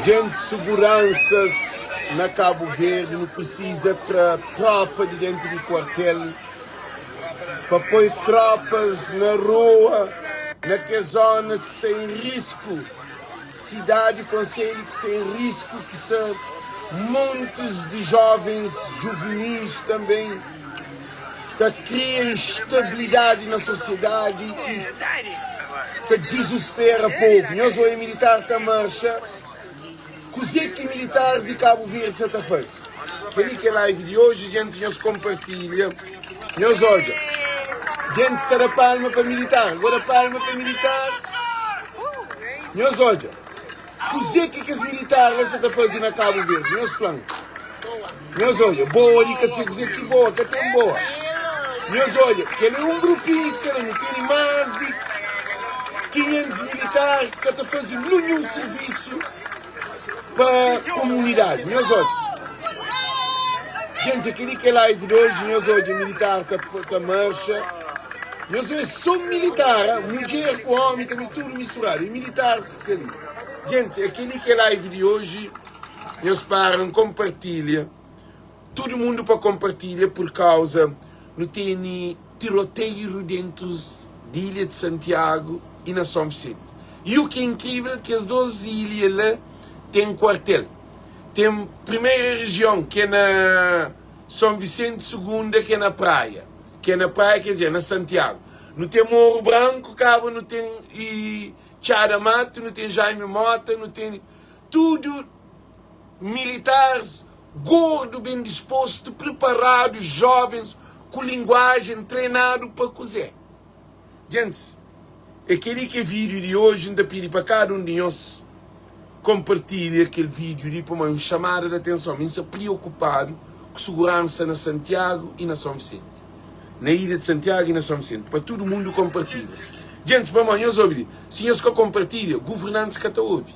Djenti suguransas na Cabo Verde nu precisa tra tropa di dentro di quartel pa poi tropas na rua na kes zonas ki sta em risco cidade concelho ki sta em risco ki sta montes di jovens juvenis também ta kria instabilidade na sociedade e ta dizispera povo. Nhos oia militar ta marxa, kuze ki militares di Cabo Verde sa ta faze? Keli ki é live di hoje, djentes nhos compartilha, nhos odja, djentes ta da palma pa militar, bo da palma pa militar, nhos odja. Kuzê ki kes militar la sa ta faze na Kabu Verdi? Nhos fla-m. Nhos odja, boa di ka se kuzê ki boa, ka ten boa. Nhos odja, kel é un grupinhu ki sta la, nu tene más di 500 militar ki ka ta faze ninhun sirvisu pa komunidadi. Nhos odja. Gentis, é kel-li ki é live di oji. Nhos odja, militar ta, ta marxa. Nhos é só militar, ah? Mudjer ku homi também tudo misturado. É militares ki sta li. Gentis, é kel-li ki é live di oji. Nhos param, compartilha. Tudo mundo pa compartilha por causa nu tene tiroteiro dentro di Ilha de Santiago e na São Vicente. E o que é incrível, que as duas ilhas lá tem quartel. Tem primeira região que é na São Vicente, segunda que é na praia. Ki é na Praia, ker dizer, na Santiagu. Nu ten Morro Branku, kaba nu ten i Txada Matu, nu ten Jaime Mota, nu ten tudu militaris gordu, ben dispostu, priparadu, jovens, ku linguajen trenadu pa kuzê? Djentis, é kel-li ki é vídiu di oji. N ta pidi pa kada un di nhos konpartilha kel vídiu li pamodi é un xamada di atenson. Mi N sta priokupadu ku suguransa na Santiagu i na Son Visenti, na ilha di Santiagu i na Son Visenti, pa tudu mundu konpartilha. Djentis, pamodi nhos obi li, si nhos ka konpartilha, guvernantis ka ta obi.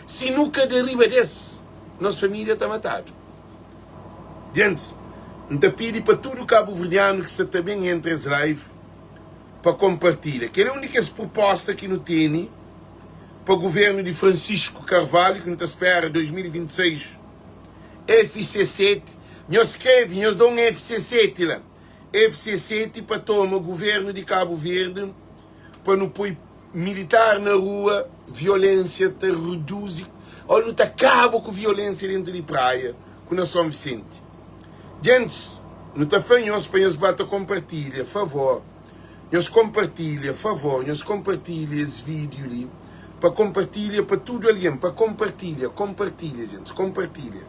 Si nu ka da riba des, nos família ta matadu. Djentis, N ta pidi pa tudu kabuverdianu ki sta ta ben entra es live pa konpartilha. Kel é un di kes pruposta ki nu tene pa guvernu di Francisco Carvalho, ki nu ta spera 2026 FC7. Nhos skreve, nhos da un FC7 la. FC7 pa toma guvernu di Kabu Verdi pa nu poi militar na rua, violensia ta reduzi ou nu ta kaba ku violensia dentu di Praia ku na Son Visenti. Gentis, nu ta fla nhos pa nhos ba ta konpartilha, favor, nhos konpartilha, favor, nhos konpartilha es vídiu li, pa konpartilha pa tudu algen, pa konpartilha, konpartilha, gentis, konpartilha,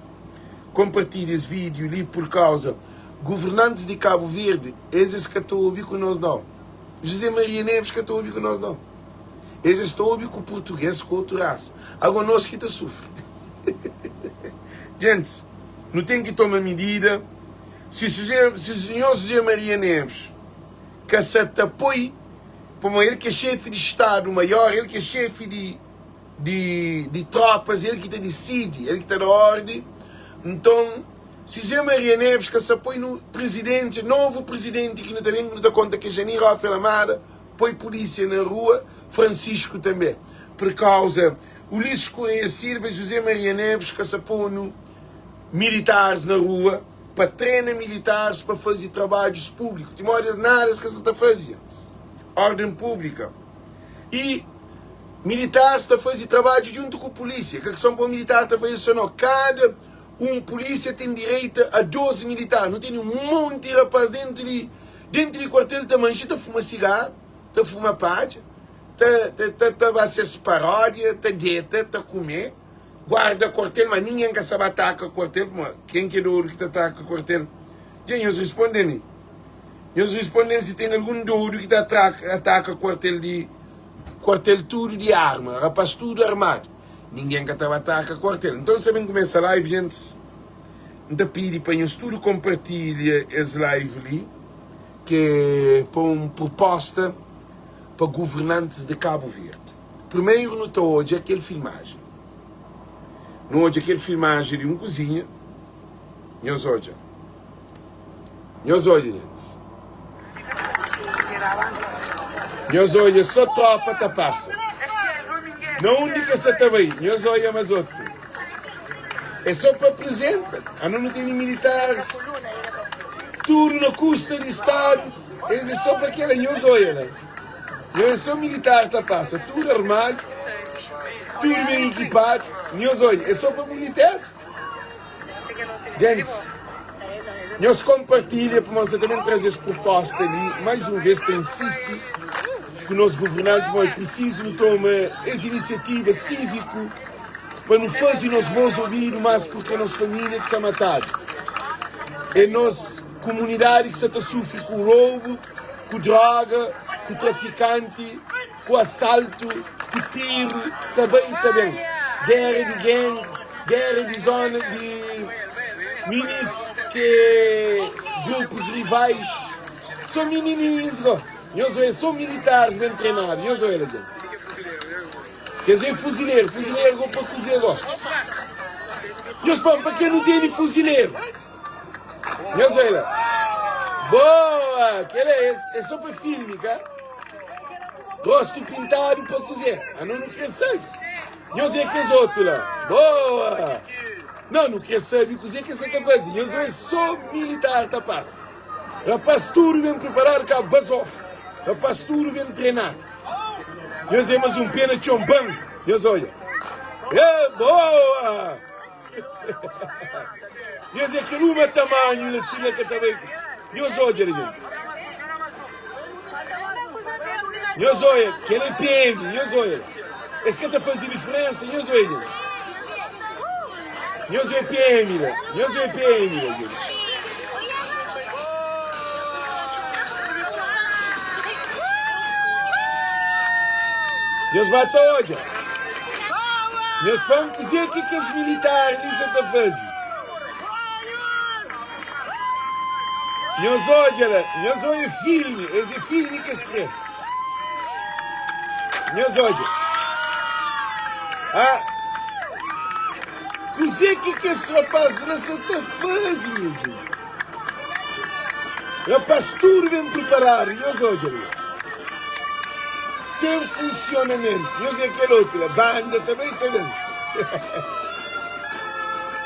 konpartilha es vídiu li, pur kauza guvernantis di Kabu Verdi, es es ka ta obi ku nos nau. José Maria Neves ka ta obi ku nos nau. Es es ta obi ku purtuguês, ku otu rasa. Ago nos ki ta sufri. Gentis, nu ten ki toma midida. Si José, si senhor José Maria Neves ka sa ta poi, pamodi el ki é xefi di Stadu Maior, el ki é xefi di di di tropas, el ki ta disidi, el ki ta da ordi, nton si José Maria Neves ka sa poi nu prizidenti, novu prizidenti ki nu ta ben, ki nu ta konta ki é Janir Hoffel Amada, poi pulísia na rua, Francisco tanbê, pur kauza Ulisses Correia Silva e José Maria Neves ka sa ponu militaris na rua pa trena militaris pa faze trabadjus públiku, timodi es nada es ka sa ta faze, gentis, orden públika i militaris ta faze trabadju djuntu ku pulísia, ka kison pa militar ta faze so no, kada un pulísia ten direita a 12 militar, nu tene un monti rapaz dentu di dentu di kuartel ta manxe ta fuma sigaru, ta fuma padja, ta ta ta ta ba ses paródia, ta deta, ta kume, guarda kuartel, ma ningen ka sa ba ataka kuartel, pamodi ken ki é dodu ki ta ataka kuartel? Dja nhos risponde-m, nhos risponde-m si ten algun dodu ki ta atraka ataka kuartel di kuartel tudu di arma, rapaz tudu armadu, ningen ka ta ba ataka kuartel. Nton, sa ben kumesa live, gentis. N ta pidi pa nhos tudu konpartilha es live li ke pa un pruposta pa guvernantis di Kabu Verdi. Primeru nu ta odja kel filmajen. Nu odja kel filmajen di un kuzinha. Nhos odja. Nhos odja, gentis. Nhos odja so tropa ta pasa. Na undi ke sa ta bai? Nhos oia mas otu. É só pa apresenta. Ano nu tene militares. Tudo na custa di Estado. Es é só pa kela. Nhos oia la. Não é só militar ta passa. Tudo armado. Tudo bem equipado. Nhos oia. É só pa boniteza. Gentis, nhos konpartilha pamodi sa ta ben traze es proposta li mais un vez ta insisti ku nos governanti pamodi é prisizu nu toma es inisiativa síviku pa nu faze nos voz obidu mas purki é nos família ki sta matadu é nos kumunidadi ki sta ta sufri ku roubu ku droga ku trafikanti ku asaltu, ku tiru, ta bai i ta ben. Géra di gang, géra di zona di minis ki é grupus rivais. So minininhus go. Nhos oia, so militaris ben trenadu. Nhos oia la gentis. Kes é fuzileru. Fuzileru go pa kuze go? Nhos fla-m pa ke nu tene fuzileru? Nhos oia la. Boa! Kel é, é so pa filmi, ka? Rostu pintadu pa kuzê? Ano nu kre sabe. Nhos é kes otu la. Boa! Não, nu kre sabe kuzê ki sa ta faze. Nhos é só militar ta pasa. Rapaz tudo bem preparado ka bazof. Rapaz tudo bem treinado. Nhos é mais um pena txon ban. Nhos olha. É boa! Nhos é kel uma tamanhu la sima ka ta bai. Nhos odja la gente. Nhos odja, kel é PM, nhos odja. Es ka ta faze diferensa, nhos odja gente. Nhos é PM la, nhos é PM la gente. Nhos ba ta odja. Nhos fla-m kuzê ki kes militar li sa ta faze. Nhos odja la, nhos odja filmi, es é filmi ki es krê. Nhos odja. Ah, kuzê ki kes rapaz la sa ta faze, nha djenti? Rapaz tudu ben priparadu, nhos odja li. Sen funsionamentu. Nhos é kel otu la, banda ta bai ta ben.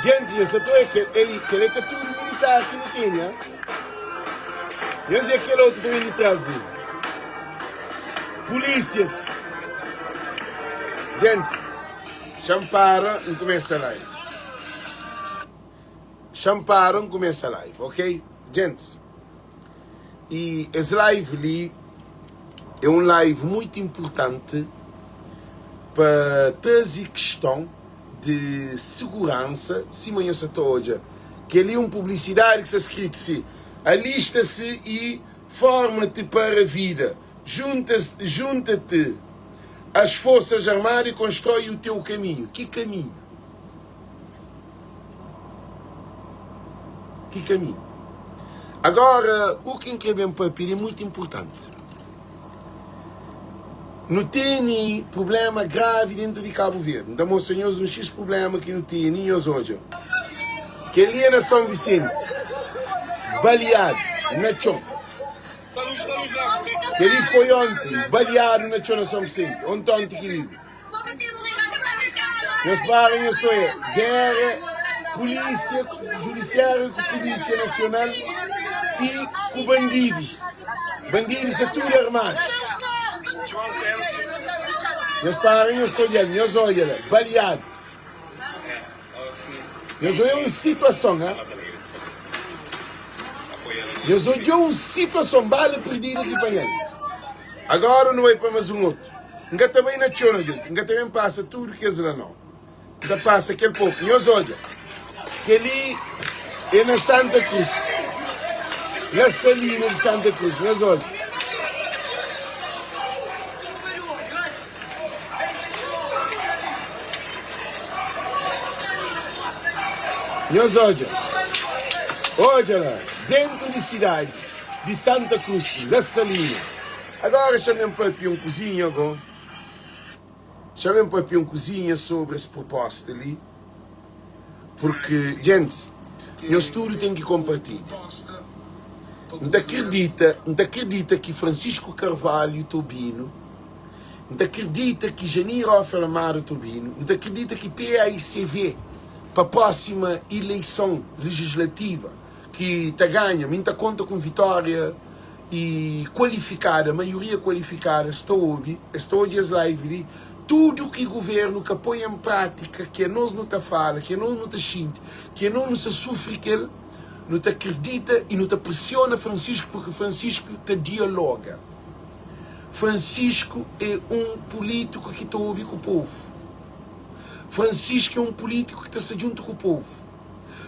Djenti, nhos sa ta oia kel eli, kel é ka tudu militar ki nu tene, ha? Nhos é kel otu ta ben di tras li. Polísias. Djenti, xa-m para, N kumesa live. Xa-m para, N kumesa live, ok? Djentis. E es live li é um live muito importante pa traze questão de segurança, sima nhos sa ta odja kel li é um publicidade ki sta skritu si, alista-se e forma-te para a vida, junta-te às forças armadas e constrói o teu caminho. Ki caminho? Ki kaminhu? Agora, u ki N kre ben papia li é mutu inpurtanti. Nu tene prubléma gravi dentu di Kabu Verdi. N ta mostra nhos un xis prubléma ki nu tene, nhos odja. Kel-li é na Son Visenti, baliadu na txon. Kel-li foi onti, baliadu na txon na Son Visenti. Onti onti ki ligu. Nhos para nhos ta oia Géra Pulísia Judisiáriu ku Pulísia Nasional i ku bandidus Bandidus sta tudu armadus Nhos para nhos ta odja-l Nhos odja la Baliadu Nhos odja un situason ha Nhos odja un situason Bala perdida ki panha-l Agora nu bai pa mas un otu. N ka ta bai na txeu na djenti. N ka ta ben pasa tudu kes la nau. N ta pasa kel poku. Nhos odja, kel-li é na Santa Cruz, la Salina di Santa Cruz. Nhos odja. Nhos odja. Odja la, dentu di sidadi di Santa Cruz, la Salina. Agora xa-m papia un kuzinha go. Xa-m papia un kuzinha sobri es proposta li, purki, djentis, nhos tudu ten ki konpartilha. N ta kridita, N ta kridita ki Francisco Carvalho Tobino. N ta kridita ki Janir Ofer Amado ta obi-nu. N ta kridita ki PAICV pa prósima ileison lejislativa ki ta ganha, mi N ta konta ku un vitória i kualifikada, maioria kualifikada es ta obi, es ta odja es live li, tudu ki guvernu ka poi en prátika ki anos nu ta fala, ki anos nu ta xinti, ki anos nu sa sufri kel, nu ta kridita i nu ta presiona Francisco porque Francisco ta dialoga. Francisco é un pulítiku ki ta obi ku povu. Francisco é un pulítiku ki ta sta djuntu ku povu.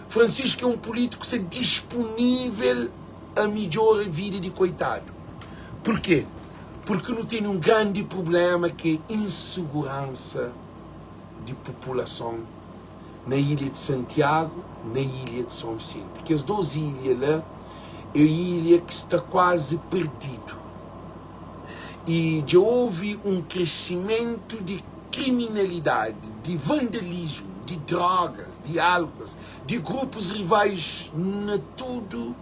Francisco é un pulítiku ki sta dispunível a midjora vida di koitadu. Purkê? Purki nu tene un grandi prubléma ki é inseguransa di populason na ilha di Santiagu, na ilha di São Vicente. Kes dos ilha la é ilha ki sta kuazi perdidu i dja ovi un kresimentu di kriminalidadi, di vandalismu, di drogas, di álkuas, di grupus rivais na tudu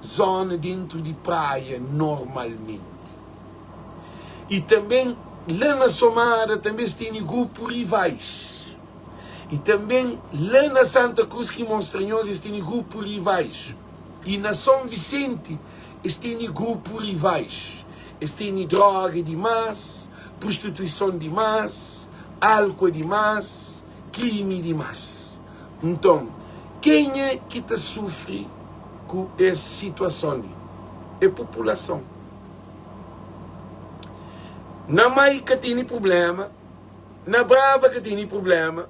zona dentru di praia normalmenti. I tanben la na Somada tanbe es tene grupu rivais. I tanben la na Santa Cruz ki mostra nhos es tene grupu rivais. I na Son Visenti es tene grupu rivais. Es tene droga dimás, prostituison dimás, álkua dimás, krimi dimás. Nton, kenha ki ta sufri ku es situason li? É populason. Na Mai ka tene prubléma, na Brava ka tene prubléma,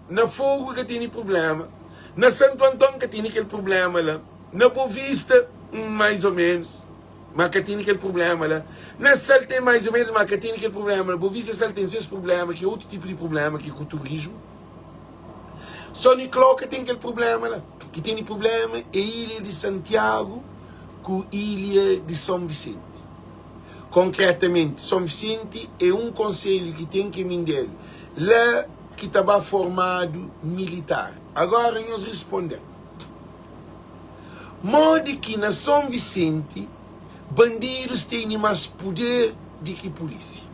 na Fogo ka tene prubléma, na Santu Anton ka tene kel prubléma la, na Bovista, mais ou menos, ma ka tene kel prubléma la, na Sal ten mais ou menos, ma ka tene kel prubléma la, Bovista e Sal ten ses prubléma, ki é otu tipu di prubléma, ki é ku turismu. Só Nicolau ka ten kel prubléma la. Ki tene prubléma é ilha di Santiagu ku ilha di São Vicente. Konkretamenti, São Vicente é un konselhu ki ten ki é Mindelo. La ki ta ba formadu militar. Agora nhos risponde-m, modi ki na São Vicente bandidus tene más puder di ki pulísia?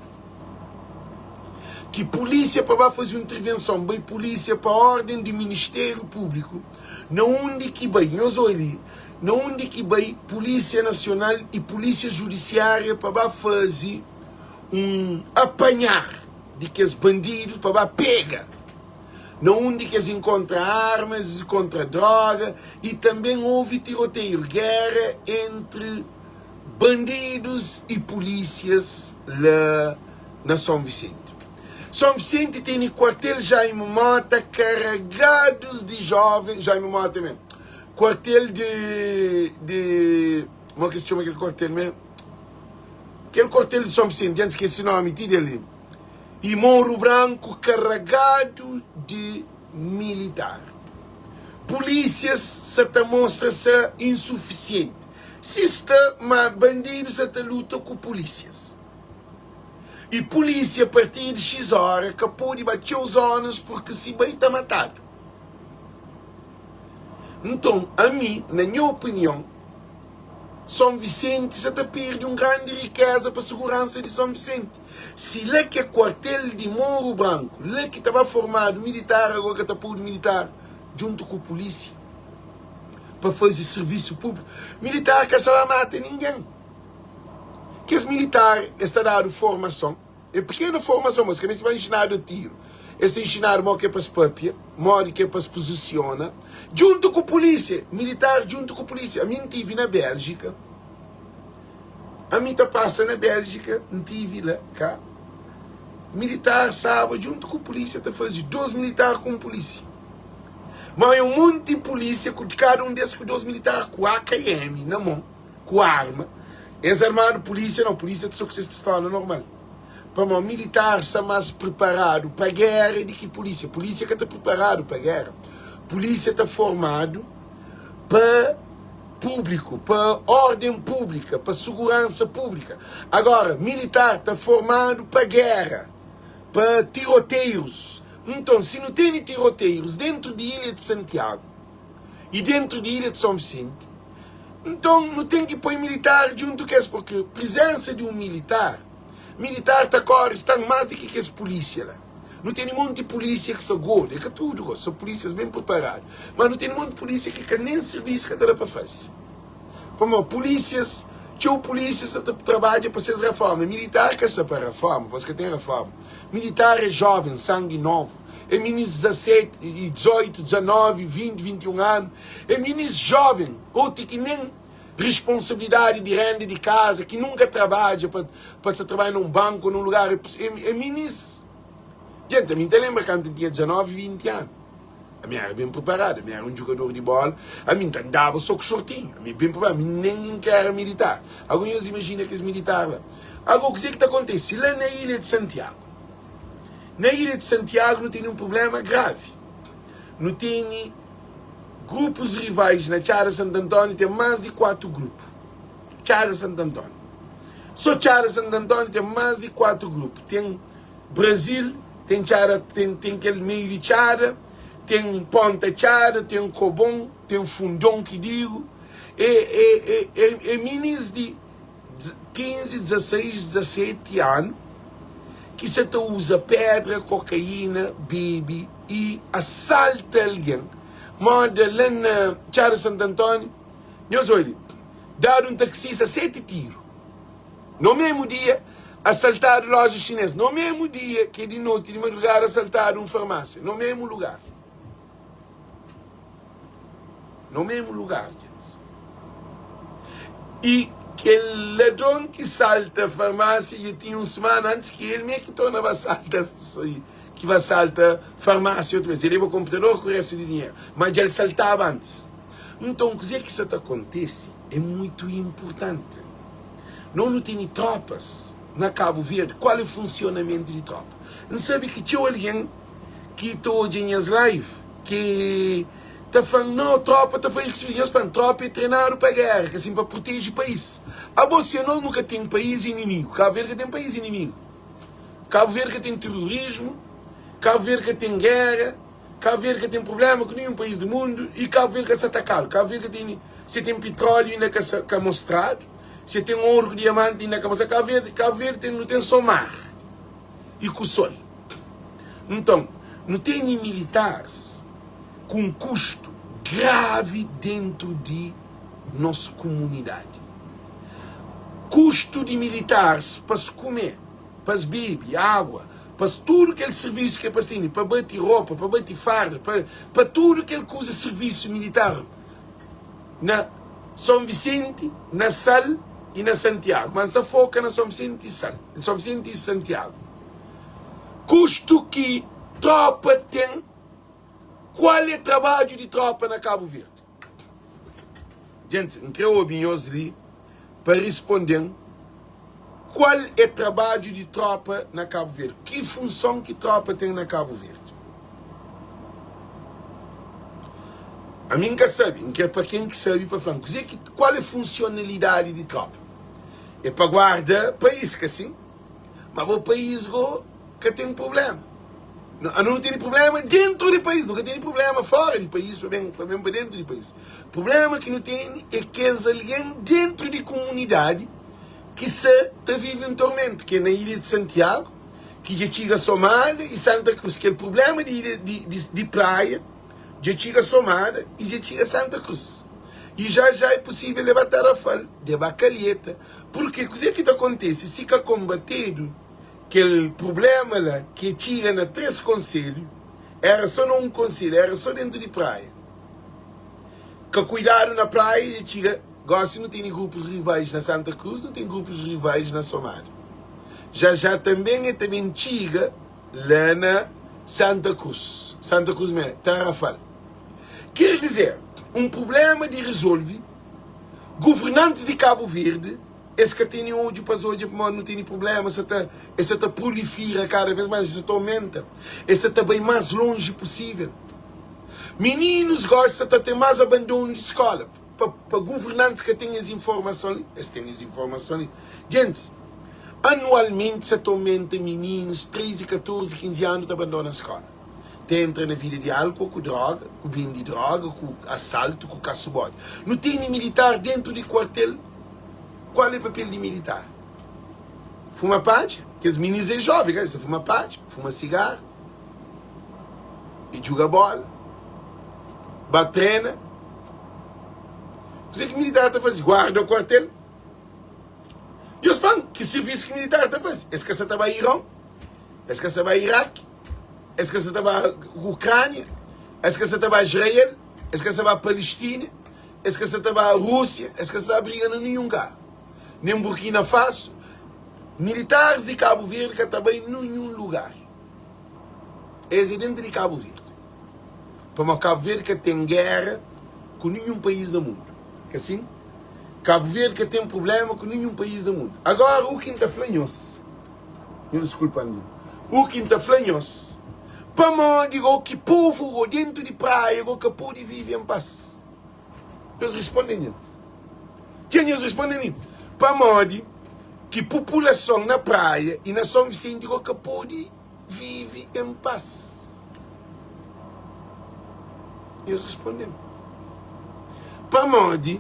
Ki pulísia pa ba faze un intervenson, bai pulísia pa orden di Ministériu Públiku, na undi ki bai, nhos oi li, na undi ki bai Pulísia Nasional i Pulísia Judisiária pa ba faze un apanhar di kes bandidu, pa ba pega, na undi ki es inkontra armas, es inkontra droga i tanben ovi tiroteiu, géra entri. Bandidus i pulísias la na São Vicente. São Vicente tene kuartel Jaime Mota karagadus di joven, Jaime Mota mesmo, kuartel di, di, mo ki se txoma kel kuartel mesmo? Kel kuartel di São Vicente, dja N skese nomi ti del li. I Morro Branco karagadu di militar. Pulísias sa ta mostra sa insufisienti. Si sta ma bandidu sa ta luta ku pulísias i pulísia partir di xis ora ka pode ba txeu zonas purki si bai ta matadu. Nton ami na nha opinion Son Visenti sa ta perde un grandi rikeza pa suguransa di Son Visenti. Si la ki é kuartel di Morro Branco la ki ta ba formadu militar agora ka ta podu militar djuntu ku pulísia. pa faze sirvisu públiku. Militar ka sa ba mata ningen. Kes militar es ta dadu formason, é pikenu formason, mas ka meste ba inxinadu tiru. Es ta inxinadu modi ki é pa es papia, modi ki é pa es puzisiona djuntu ku pulísia. Militar djuntu ku pulísia. Ami N tivi na Béljika, ami ta pasa na Béljika, N tivi la ka militar staba djuntu ku pulísia ta faze dos militar ku un pulísia. Ma é un monti pulísia ku kada un des ku dos militar ku AKM na mon, ku arma. Es armadu pulísia nau, pulísia ta so ku ses pistola normal. Pamó militar sta mas priparadu pa géra di ki pulísia. Pulísia ka ta priparadu pa géra. Pulísia ta formadu pa públiku, pa orden públika, pa suguransa públika. Agora, militar ta formadu pa géra. pa tiroteirus. Nton, si nu tene tiroteirus dentru di ilha di Santiagu i dentru di ilha di Son Visenti, nton nu ten ki poi militar djuntu ku es, purki prizensa di un militar. Militar ta kóre stan más di ki kes pulísia la. Nu tene monti pulísia ki sta gordu, é ka tudu gosi, so pulísias ben priparadu. Má nu tene monti pulísia ki ka nen sirvisu ka ta da pa faze. Pamodi pulísias, txeu pulísia sta ta trabadja pa ses reforma. Militar ka sta pa reforma, pamodi es ka ten reforma. Militar é jóven, sangi novu. É minis 17, 18, 19, 20, 21 anu. É minis jóven, otu ki nen responsabilidadi di renda di kaza, ki nunka trabadja pa pa sa trabadja na un banku ou na un lugar, é minis. Djenti, ami N ta lenbra kantu N tinha 19, 20 anu, ami era ben priparadu, ami era un jugador di bola, ami N ta andaba so ku shortinhu, ami ben priparadu, ami nen N ka era militar. Ago nhos imajina kes militar la. Ago kuzê ki ta kontise la na ilha di Santiagu? Na ilha di Santiagu nu tene un prubléma gravi. Nu tene Grupus rivais na Txada Santu Antóniu ten más di 4 grupu. Txada Santu Antóniu. Sô Txada Santu Antóniu ten más di 4 grupu. Ten Brazil, ten Txada, ten, ten kel meiu di Txada, ten Ponta Txada, ten Kobon, ten Fundon ki digu. É, é, é, é, é minis di 15, 16, 17 anu ki sa ta uza pedra, kokaína, bebe i asalta algen. Moda la na Txada Santu Antóniu, nhos odja, dadu un taksista 7 tiru no memu dia, asaltadu loja xinês no memu dia, ki é di noti, di madrugada, asaltadu un farmásia no memu lugar. No mesmu lugar, djentis. I kel ladron ki salta farmásia dja tinha un semana antis ki el mê ki torna ba salta ki ba salta farmásia otu bês. El leba konputador ku réstu di dinheru, má dja el saltaba antis. Nton, kuzê ki sta ta kontise é mutu inpurtanti. Nos nu tene trópas na Kabu Verdi. Kual é funsionamentu di trópa? N sabe ki txeu algen ki ta odja nhas live ki ta fla-m no tropa ta faze ki nhos fla-m tropa é trenadu pa géra ka sin pa proteje país abo si anos nu ka ten país inimigu Kabu Verdi ka ten país inimigu Kabu Verdi ka ten terorismu Kabu Verdi ka ten géra Kabu Verdi ka ten problema ku ninhun país di mundu i Kabu Verdi ka sta atakadu Kabu Verdi ka ten se ten pitróliu inda ka ka mostradu se ten oru ku diamanti inda ka mostradu Kabu Verdi Kabu Verdi ten nu ten so mar i ku sol. Nton, nu tene militaris ku un kustu gravi dentu di nos kumunidadi. Kustu di militaris pa es kume, pa es bebe agua, pa es tudu kel sirvisu ki es tene, pa bati ropa, pa bati farda, pa, pa tudu kel kuza sirvisu militar na Son Visenti, na Sal i na Santiagu. Ma N sa foka na Son Visenti i Sal, Son Visenti i Santiagu. Kustu ki tropa ten, kual é trabadju di tropa na Kabu Verdi? Djentis, N kre obi nhos li pa risponde-m kual é trabadju di tropa na Kabu Verdi? Ki funson ki tropa ten na Kabu Verdi? Ami N ka sabe, N kre pa ken ki sabe pa fla-m kuze ki, kual é funsionalidadi di tropa? É pa guarda país, ka sin? Ma bo país go ka ten problema. Anu nu tene problema dentro di país, nu ka tene problema fora di país pa ben pa ben pa dentro di país. Problema ki nu tene é kes algen dentro di komunidadi ki sa ta vive un tormento, ki é na ilha di Santiago, ki dja txiga Somada e Santa Cruz. Kel problema di ilha di, di, di praia dja txiga Somada e dja txiga Santa Cruz. E já já é possível leba Tarrafal, leba Calheta, Purki kuzê ki ta kontise si ka konbatedu kel prubléma la ki e txiga na 3 konselhu, éra sô na un konselhu, éra sô déntu di praia. Ka kuidadu na praia dja txiga, gósi nu tene grupus rivais na Santa Krus, nu ten grupus rivais na Somada. Já já tanben e ta ben txiga la na Santa Krus, Santa Krus mé, Tarrafal. Ker dizer, un prubléma di rizolve. Governantis di Kabu Verdi es ka tene odju pa es odja pamodi nu tene prubléma sa ta es sa ta prolifira kada vez más es sa ta aumenta es sa ta bai más lonji pusível mininus gosi sa ta ten más abandonu di skóla pa pa governantis ka ten es informason li es ten es informason li djentis anualmenti sa ta aumenta mininus 13, 14, 15 anu ta abandona skóla. Ta entra na vida di álkol ku droga, ku bende droga, ku asaltu, ku kasubódi. Nu tene militar dentu di kuartel. Kual é papel di militar? Fuma padja, kes minis é jovem, ka? Es ta fuma padja, fuma cigarro e djuga bola, ba trena. Kuzê ki militar ta faze? Guarda kuartel. Nhos fla-m ki sirvisu ki militar ta faze? Es ka sa ta ba Iron, es ka sa ba Iraki, es ka sa ta ba Ukrania, es ka sa ta ba Israel, es ka sa ba Palestina, es ka sa ta ba Rúsia, es ka sa ta ba briga na ninhun lugar, nen Burkina Faso. Militaris di Kabu Verdi ka ta bai ninhun lugar. Es é dentu di Kabu Verdi. Pamodi Kabu Verdi ka ten géra ku ninhun país na mundu. Ka sin? Kabu Verdi ka ten prubléma ku ninhun país na mundu. Agora, u ki N ta fla nhos, nhos diskulpa-m, djenti, u ki N ta fla nhos, pamodi go ki povu go dentu di Praia go ka pode vive en pas? Nhos risponde-m, djentis. Dja nhos risponde-m li, pamodi ki populason na Praia i na Son Visenti go ka pode vive en pas? Nhos responde-m, Pamodi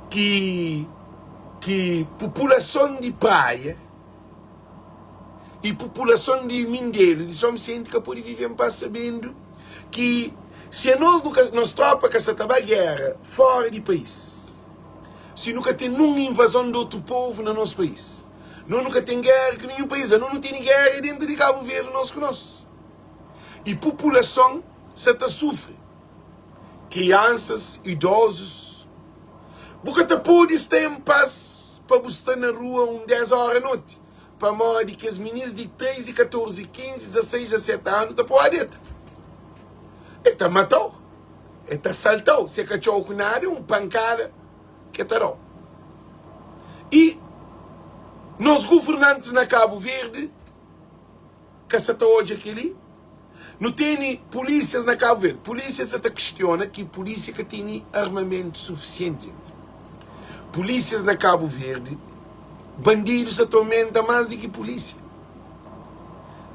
ki ki populason di Praia i populason di Mindelu, di Son Visenti ka pode vive en pas sabendu ki si anos nu ka, nos tropa ka sa ta ba gera fora di país, si nu ka ten nun invazon di otu povu na nos país, no nu ka ten gera ku ninhun país, ano nu tene gera dentu di Kabu Verdi nos ku nos. I populason sa ta sufri, kriansas, idozus. Bu ka ta pode sta en pas pa bu sta na rua un 10 óra noti, pamodi kes minis di 13, 14, 15, 16, 17 anu ta pô-u a deta. E ta mata-u, e ta salta-u, se ka txau ku nada, é un pankada ke ta da-u. I nos governantis na Kabu Verdi ka sa ta odja kel-li? Nu tene pulísias na Kabu Verdi. Pulísia sa ta kistiona ki pulísia ka tene armamentu sufisienti, jenti. Pulísias na Kabu Verdi, bandidu sa ta omenta más di ki pulísia.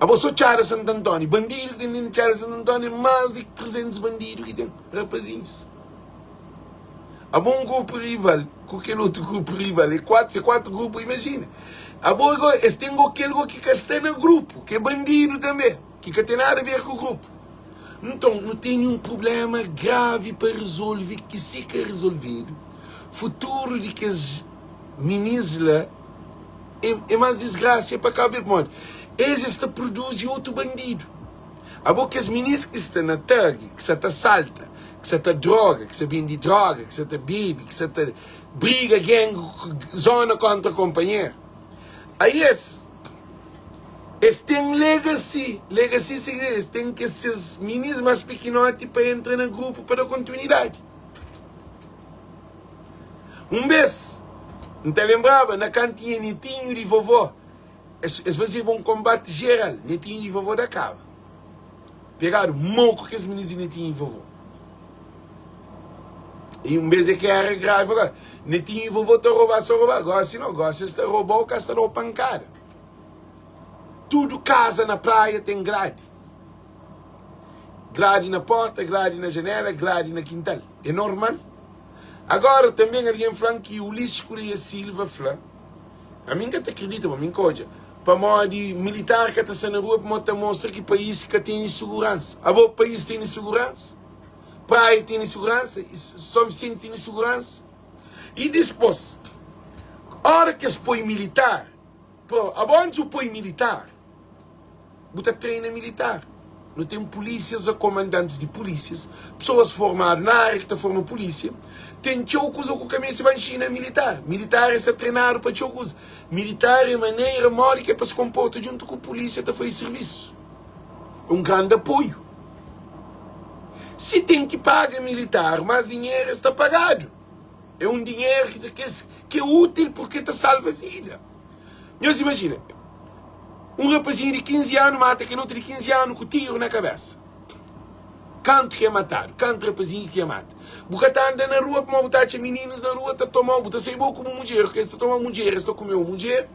Abo so Txada Santu Antóniu, bandidu ki ten dentu Txada Santu Antóniu é más di 300 bandidu ki ten, rapazinhus. Abo un grupu rival ku kel otu grupu rival é 4, se 4 grupu imajina. Abo go es ten go kel go ki ka sta na grupu, ki é bandidu tanbe, ki ka ten nada a ver ku grupu. Nton nu tene un prublema gravi pa rezolve ki si ka rezolvedu, futuru di kes minis la é, é más disgrasia pa Kabu Verdi pamodi es es ta produzi otu bandidu. Abo kes minis ki sta na thug, ki sa ta salta, ki sa ta droga, ki sa bende droga, ki sa ta bebe, ki sa ta briga gang, zona kontra konpanheru. Aí es es ten legacy, legacy significa es ten kes ses minis mas pikinoti pa entra na grupu pa da kontinuidadi. Un bes, N ta lenbraba na kantu tinha netinhu di vovó, Es, es fazeba un konbati jeral, Netinhu di vovó da kaba. Pegadu mau ku kes minis di Netinhu di vovó. I un bes é ki era gravi agora. Netinhu di vovó ta roba so roba. Gosi no, gosi es ta roba-u ka es ta da-u pankada. Tudu kaza na praia ten gradi. Gradi na porta, gradi na janela, gradi na kintal. É normal. Agora tanben algen fla-m ki Ulisses Correia Silva fla. Ami N ka ta kridita ma mi N ka odja pamodi militar ka ta sta na rua pamodi ta mostra ki pais ka tene suguransa. Abo pais tene suguransa? Praia tene suguransa? Son Visenti tene suguransa? I dispos ora ki es poi militar, abo antis bu poi militar Bu ta treina militar. Nu ten pulísias a komandantis di pulísias, pesoas formadu na ária ki ta forma pulísia. Ten txeu kuza ku ka meste ba nxina militar. Militar é sta trenadu pa txeu kuza. Militar é manera modi ki é pa se konporta djuntu ku pulísia ta faze sirvisu. É un grandi apoiu. Si ten ki paga militar más dinheru, es ta pagadu. É un dinheru ki é útil purke ta salva vida. Nhos imajina, un rapazinhu di 15 anu mata kel otu di 15 anu ku tiru na kabésa. Kantu ki e matadu? Kantu rapazinhu ki e mata? Bu ka ta anda na rua pamodi bu ta atxa mininus na rua ta toma-u, bu ta sai bo ku bu mudjer, es ta toma mudjer, es ta kume-u mudjer,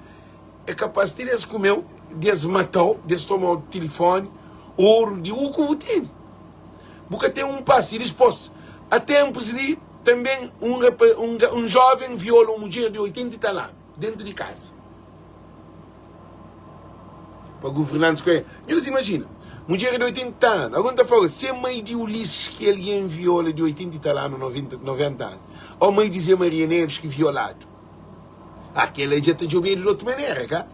é kapaz ti di es kume-u, di es mata-u, di es toma-u tilifoni, oru, di u ku bu tene. Bu ka ten un pas. I dispos, a tenpus li, tanben un, un, un joven viola un mudjer di 80 i tal anu. Dentu di kaza. Pa governantis ku é. Nhos imajina, mudjer é di 80 anu, algun ta fla, se mai di Ulisses ki algen viola di 80 i tal anu, 90, 90 anu, ô mai di Zé Maria Neves ki violadu. Ah, kel-la dja ta djobedu di otu manera, ka?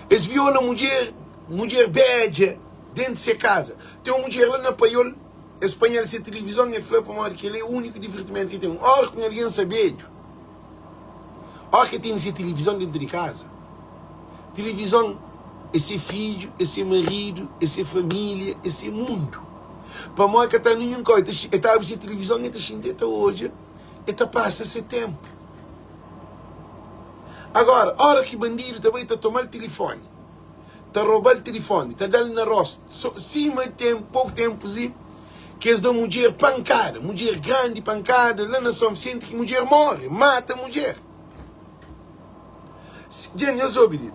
Es viola mudjer, mudjer bedja, dentu se kaza. Ten un mudjer la na Paiol, es panha-l se tilivizon, el fla pamodi kel-la é úniku divertimentu ki el ten. Óras ki un algen sta bedju, Óras ki el tene se tilivizon déntu di kaza, tilivizon é se fidju, é se maridu, é se família, é se mundu. Pamodi el ka ta ninhun kau, el ta abri se tilivizon, el ta xinti, el ta odja, el ta pasa se ténpu. Agora, óras ki bandidu ta bai ta toma-l tilifóni, ta roba-l tilifóni, ta da-l na róstu, sima ten poku ténpu li, ki es da mudjer pankada, mudjer grandi pankada la na São Vicente ki mudjer more, mata mudjer. Dja nhos obi li,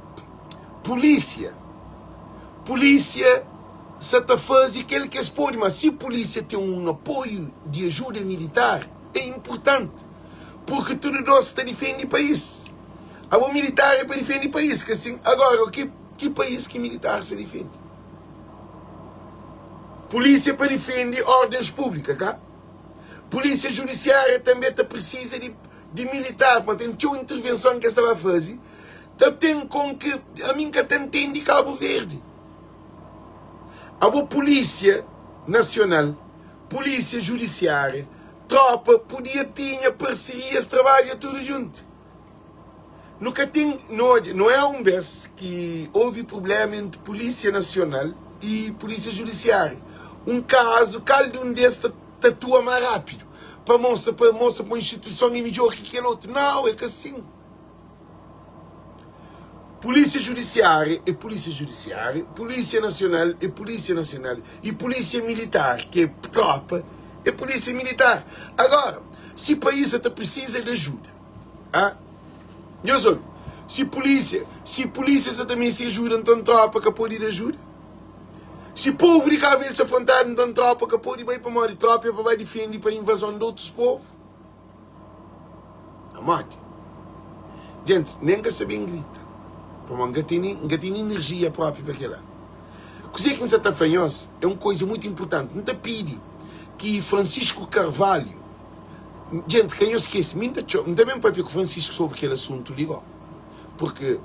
polísia, polísia sa ta faze kel ki es pode, mas si polísia ten un apoiu di ajuda militar é inportanti, porque tudu dos ta difende país. Abo militar é pa difende país, ka sin? Agora, ki, ki país ki militar sa difende? Polícia pa difende ordens pública, ka? Polícia judiciária també ta precisa di, di militar, pa ten txeu intervenção ki es ta ba faze, ta ten kon ki ami n ka ta ntende Cabo Verde. Abo polícia nacional, polícia judiciária, tropa podia tinha parcerias, trabadja tudo junto. Nu ka ten, nu odja, no é un bes ki houve problema entre Polícia Nacional e Polícia Judiciária. Un kazu, kal di un des ta, ta atua más rápidu pa mostra, pa mostra pa un instituison é midjor ki kel otu. Nau, é ka sin. Polícia Judiciária é Polícia Judiciária, Polícia Nacional é Polícia Nacional e Polícia Militar, ki é tropa, é Polícia Militar. Agora, si país sa ta precisa di ajuda, Ah, nhos obi, si pulísia, si pulísia sa ta meste ajuda, nton trópa ka pode da ajuda? Si povu di Kabu Verdi sta frontadu, nton trópa ka pode bai pamodi trópa é pa bai difende pa invazon di otus povu? Amodi? Gentis, nen N ka sa ben grita, pamodi N ka tene, N ka tene inerjia própi pa kel-la. Kuzê ki N sa ta fla nhos é un koza mutu inpurtanti. N ta pidi ki Francisco Carvalho Djenti, ka nhos skese, mi N ta txoma, N ta ben papia ku Francisco sobri kel asuntu li go, purki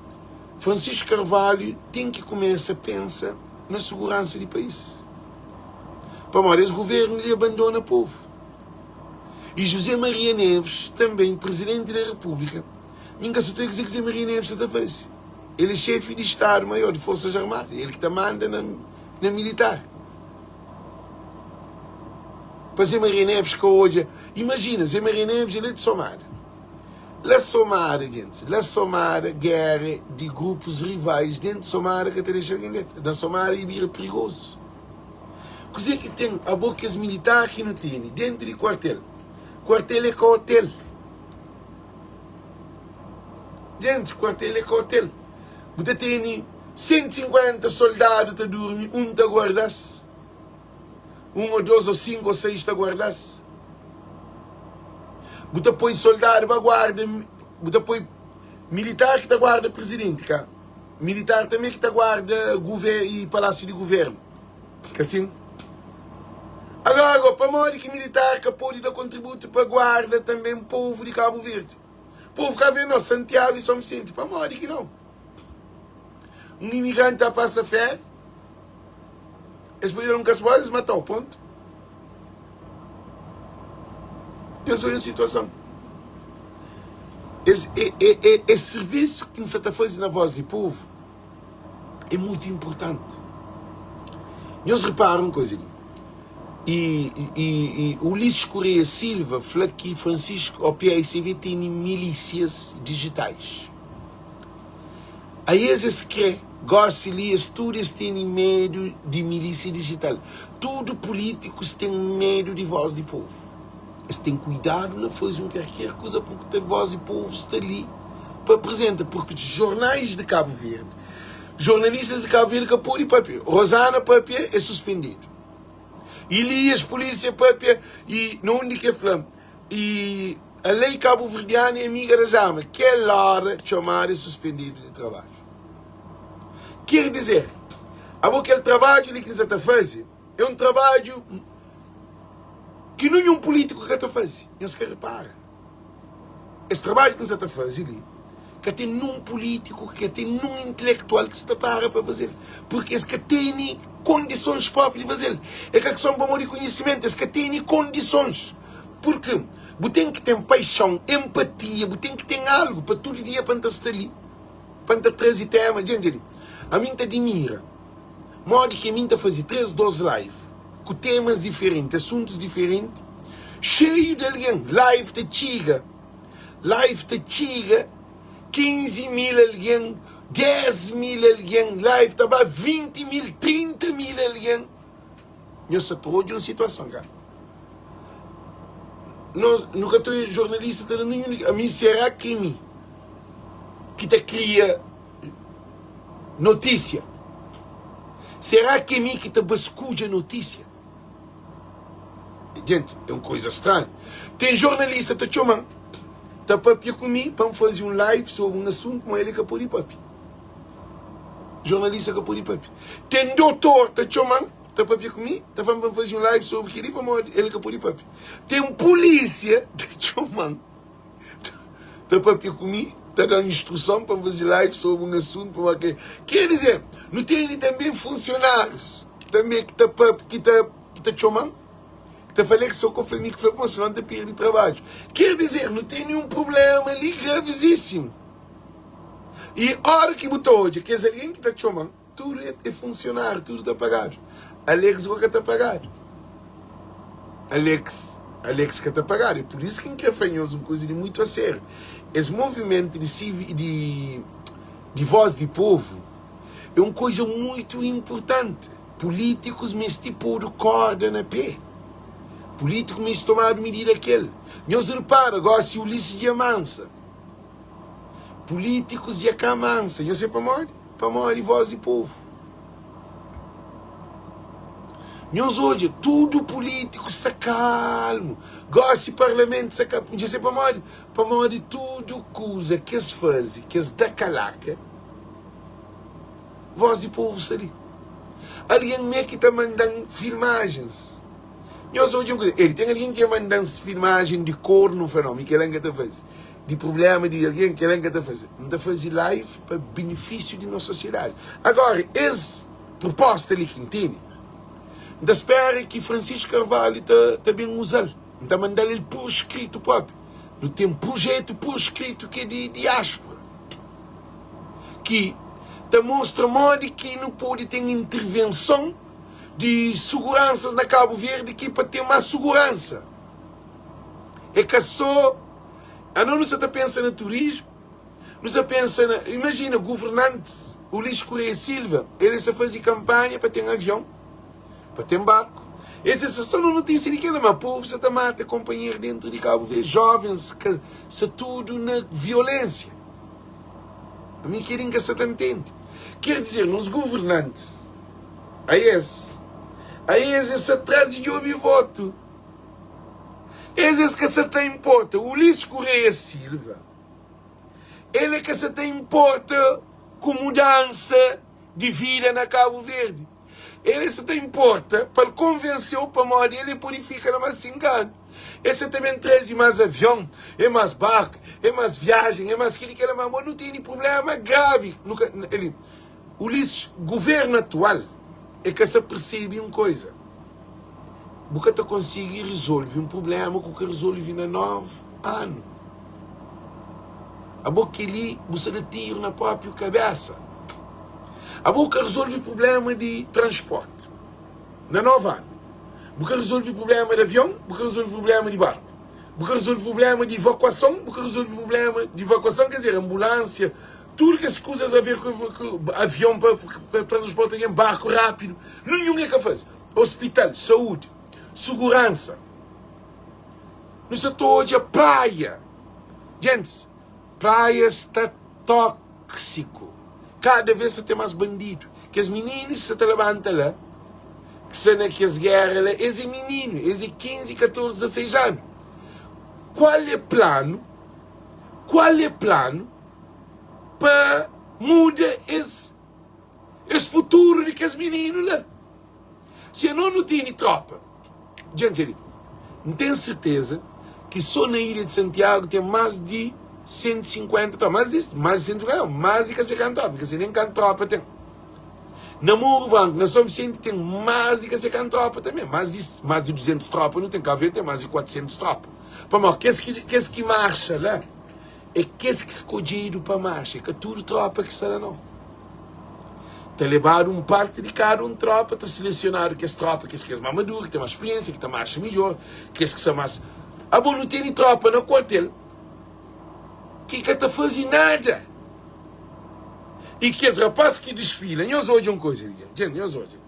Francisco Carvalho ten ki kumesa pensa na suguransa di país, pamodi es guvernu li abandona povu. E José Maria Neves tanben, Presidenti da Repúblika, mi N ka sa ta oia kuzê ki José Maria Neves sa ta faze. El é xefi di Stadu Maior di Forsas Armadas, el ki ta manda na na militar. Pa Zé Maria Neves ka odja. Imajina, Zé Maria Neves el é di Somada. La Somada, gentis, la Somada géra di grupus rivais dentu Somada ka ta dexa algen deta. Na Somada i bira perigozu. Kuzê ki ten abo kes militar ki nu tene dentu di kuartel? Kuartel é ka otel. Gentis, kuartel é ka otel. Bu ta tene 150 soldadu ta durmi, un ta guarda-s. Un ô dos ô sinku ô seis ta guarda-s. Bu ta poi soldadu ba guarda, bu ta poi militar ki ta guarda prizidenti, ka? Militar tanbe ki ta guarda guver i palásiu di guvernu, ka sin? Agora go, pamodi ki militar ka pode da kontributu pa guarda tanbe povu di Kabu Verdi? Povu Kabu Verdi nau, Santiagu i Son Visenti, pamodi ki nau? Un imigranti ta pasa féria, es pode da un kasbóla, es mata-u, pontu. Nhos odja situason. Es, e, e, e, es sirvisu ki N sa ta faze na Voz di Povu é mutu inportanti. Nhos repara un koza li. E, e, e Ulisses Correia Silva fla ki Francisco, ou PAICV tene milísias digitais. Aes es kre gosi li es tudu es tene medu di milisia digital. Tudu politikus ten medu di voz di povu. Es ten kuidadu na faze un karker kuza purki ta voz di povu sta li pa apresenta. Purki jornais di Kabu Verdi, jornalistas di Kabu Verdi ka pode papia. Rosana papia e suspendidu. Elias polisia papia i na undi ke fla i A lei kabuverdiana é amiga das armas. Kel ora txomadu é suspendidu di trabadju. Ker dizer, abo kel trabadju li ki N sa ta faze é un trabadju ki ninhun pulítiku ka ta faze. Nhos ka repara? Es trabadju ki N sa ta faze li, ka ten nun pulítiku, ka ten nun intelektual ki sa ta para pa faze-l, purki es ka tene kondisons própi di faze-l. É ka kison pamodi konhisimentu, es ka tene kondisons. Purki bu ten ki ten paixon, enpatia, bu ten ki ten algu pa tudu dia pa N ta sta li. Pa N ta traze tema Djen dja di Ami N ta dimira Modi ki ami N ta faze 3 2 live Ku temas diferenti, asuntus diferenti Xeiu di algen Live ta txiga Live ta txiga 15 mil algen 10 mil algen Live ta ba 20 mil, 30 mil algen Nhos sa ta odja un situason ka Nos nu ka ta jornalista ta da ninhun Ami será ki mi ki ta kria notísia? Será ki mi ki ta baskudja notísia? Gente, é un koisa stranhu. Ten jornalista ta txoma-m, ta papia ku mi pa N faze un live sobri un asuntu, ma el ka pode papia. Jornalista ka pode papia. Ten dotor ta txoma-m, ta papia ku mi, ta fla-m pa N faze un live sobri kel-li pamodi el ka pode papia. Ten pulísia ta txoma-m, ta papia ku mi, ta da-m instruson pa N faze live sobri un asuntu pamodi kel. Ker dizer, nu tene tanbe funsionárius tanbe ki ta papia, ki ta, ki ta txoma-m, ki ta fla-l ki so ka fla mi ki fla kuma sinon N ta perde trabadju. Ker dizer, nu tene un prubléma li gravizísimu. I óra ki bu ta odja kes algen ki ta txoma-m, tudu é funsionáriu, tudu ta pagadu. Alex go ka ta pagadu. Alex, Alex ka ta pagadu. É pur isu ki N krê fla nhos un kuza di mutu asériu. Es movimentu di sivi, di, di vós di povu é un kuza mutu inpurtanti. Pulítikus meste podu kórda na pé. Pulítiku meste tomadu midida kel. Nhos repara gósi Ulisses Djamansa. Pulítikus dja ka mansa. Nhos sabe pamodi? Pamodi vós di povu. Nhos odja, tudu pulítikus sta kalmu. Gósi parlamentu sta kalmu. Nhos sabe pamodi? Pamodi tudu kuza ki es faze, ki es da kalaka, vós di povu sta li. Algen mê ki ta manda-m filmajens. Nhos odja un kuza, el ten algen ki manda-m filmajen di kornu, N fla, nau, mi kel-la N ka ta faze. Di prubléma di algen, kel-la N ka ta faze. N ta faze live pa benefísiu di nos sosiedadi. Agora, es prupósta li ki N tene, N ta spera ki Francisco Carvalho ta ta ben uza-l. N ta manda-l el pur skritu própi. Nu ten prujétu pur skritu ki é di diáspora, ki ta mostra modi ki nu pode ten intervenson di suguransas na Kabu Verdi ki pa ten más suguransa. É ka sô anos nu sa ta pensa na turismu, nu sa pensa na imajina guvernantis Ulisses Correia Silva el sa faze kanpanha pa ten avion, pa ten barku. Es é sô no notísia di kela, ma povu sa ta mata konpanheru dentu di Kabu Verdi, jovens ka sa tudu na violensia. Ami kel-li N ka sa ta ntende. Ker dizer, nos guvernantis Aes, aes es sa tras di djobe votu. Es es ka sa ta inporta. Ulisses Correia Silva, el e ka sa ta inporta ku mudansa di vida na Kabu Verdi. El e sa ta inporta pa el konvenseu pamodi el e pode fika na mas 5 anu. El sa ta ben traze mas avion, e mas barku, e mas viajen, e mas kili kela. Ma nu tene prublema gravi. Nu ka, el. Ulisses, Governo atual é ka sa percebe um coisa, bu ka ta consigui resolve um problema ku ka resolve na 9 ano. Abo keli bu sa da tiro na proprio cabeça. Abo ka resolve problema di transporte na 9 ano, bu ka resolve problema di avion, bu ka resolve problema di barco, bu ka resolve problema di evacuação, bu ka resolve problema di evacuação, quer dizer, ambulância, Tudu kes kuzas a ver ku, ku avion pa, pa transporta algen, barku rápidu, ninhun é ka faze. Hospital, saúdi, suguransa. Nu sa ta odja praia. Gentis, praia sta tóksiku. Kada vez sa ten más bandidu. Kes mininus ki sa ta labanta la, ki sta na kes géra la, es é mininu, es é 15, 14, 16 anu. Kual é planu? Kual é planu? pa muda es. Es futuru di kes mininu la. Si anos nu tene tropa, dja-m dja li, N ten serteza ki so na ilha di Santiagu ten mas di 150 tropa, mas di mas di 150 nau, mas di ka sei kantu tropa, N ka sei nen kantu tropa ten. Na Morro Branco, na São Vicente ten mas di ka sei kantu tropa tanbe, mas di mas di 200 tropa nu ten, Cabo Verde ten mas di 400 tropa. Pamodi kes ki kes ki marxa la é kes ki skodjedu pa marxa, é ka tudu tropa ki sta la nau. Ta lebadu un parti di kada un tropa, ta selesionadu kes tropa kes ki é más maduru, ki ten más spriensia, ki ta marxa midjór, kes ki sta más. Abo nu tene tropa na kuartel ki ka ta faze nada. I kes rapaz ki disfila, nhos odja un koza li, djent, nhos odja,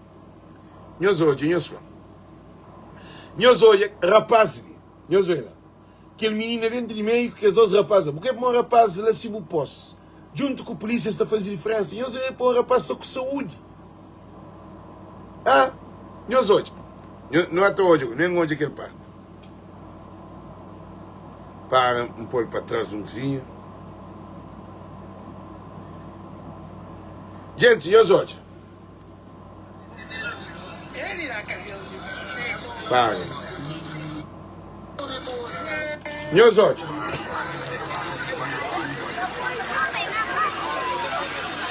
nhos odja, nhos fla, nhos odja rapaz li, nhos odja la. Kel minina dentro di meiu ku kes dos rapaz la. Bu kre poi un rapaz la si bu pos djuntu ku polícia es ta faze diferensa. Nhos debe poi un rapaz so ku saúde. Ah, nhos odja. Nu ata odja, nu odja kel parte. Para, N pol pa tras un kuzinha. Gente, nhos odja. Paga. Nhos odja.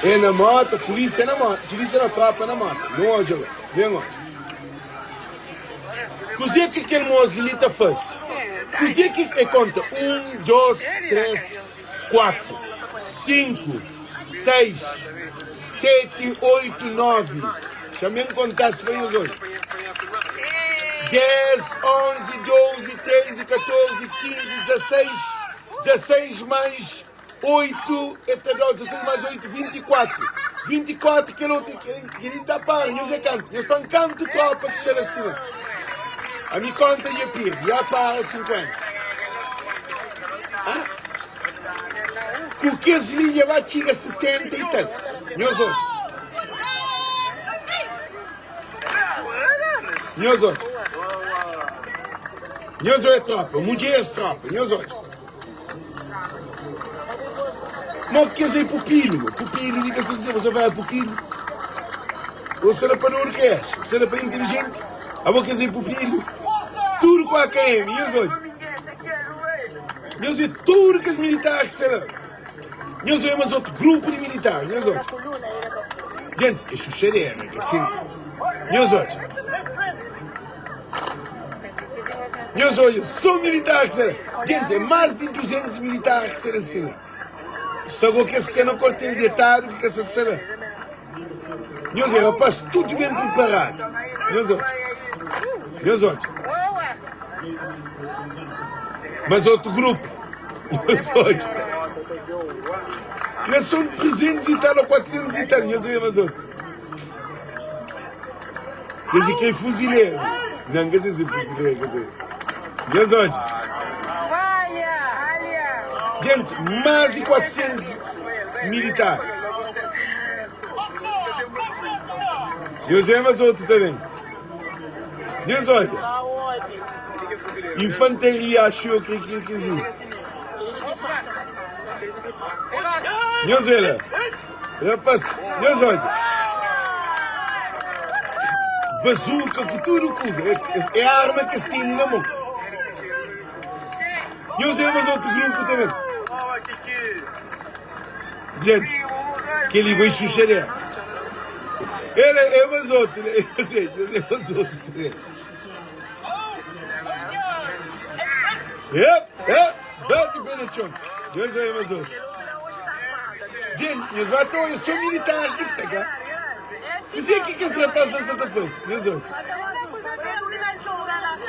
É na mota, polícia na mota, polícia na tropa na mota. Nu odja la, ben odja. Kuzê ki kel mozi li ta faze? Kuzê ki é konta? 1, 2, 3, 4, 5, 6, 7, 8, 9. Xa-m N konta-s pa nhos obi. 10, 11, 12, 13, 14, 15, 16, 16 mais 8, e ta da 16 mais 8, 24. 24 kel otu, kel-li ta para. Nhos é kantu? Nhos fla-m kantu tropa ki sta la sima. Ami konta dja pirdi, ja para 50. Ah? Ku kes li dja ba txiga 70 i tal. Nhos odja. Nhos odja. Nhos odja tropa, mudjeres tropa, nhos odja. Mo kes aí pupilo, mo. Pupilo li ka sei ki você vai pupilo. Você era pa dor que és, você era pa inteligente. Abo kes aí pupilo. Tudo com AKM, nhos odja. Nhos vê tudo kes militar ki sta la. Nhos odja mas outro grupo de militar, nhos odja. Gente, é xuxadera, que assim. Nhos odja. Nhos odja, só militar ki sta la. Gente, é mais de 200 militar ki sta la assim la. Só go kes ki sta na quartel detadu ki ka sta sta la. Nhos é rapaz tudo bem preparado. Nhos odja. Nhos odja. Mas outro grupo. Nhos odja. Lá são 300 e tal ou 400 e tal. Nhos odja mais outro. Quer dizer, que é fuzileiro. Não, quer dizer, fuzileiro, quer dizer. Nhos odja. Gente, mais de 400 militar. Nhos é mais outro também. Nhos odja. Infantaria, acho eu que que que sim. Nhos vê lá. Rapaz, nhos odja. Bazuka ku tudu kuza. É, é arma que es tene na mão. Nhos vê mais outro grupo também. Gente, kel-li bai xuxadera. Ele é mais outro, né? Eu sei, eu sei mais outro também. Ep, ep, bate pé no chão. Deus vai mais outro. Gente, nhos ba ta odja so militar ki sta ka. Kuzê ki kes rapaz la sa ta faze? Nhos odja.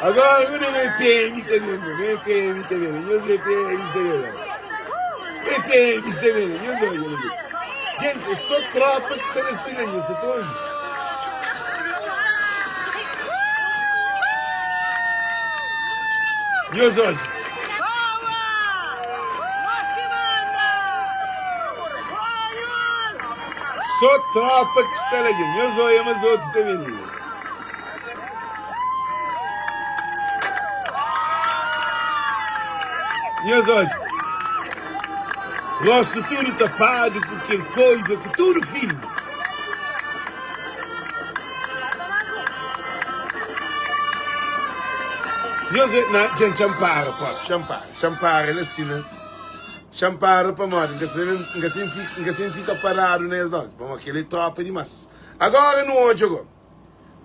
Agora meu nome é PM também, meu nome é PM também. Nhos é PM também. É PM também, nhos odja ali. Gente, é só tropa ki sta na sina, nhos sa ta obi. Nhos odja. Só tropa ki sta la dja. Nhos oia mas otu ta ben li. Nhos odja. Rostu tudu tapadu ku kel koiza, ku tudu filme. Nhos é, na, dja N para propi, xa N para, xa N para la si na, xa N para pamodi N ka sta ben, N ka sen fika, N ka sen fika paradu na es dósi, pamodi kel-li é tropa dimás. Agora nu odja go,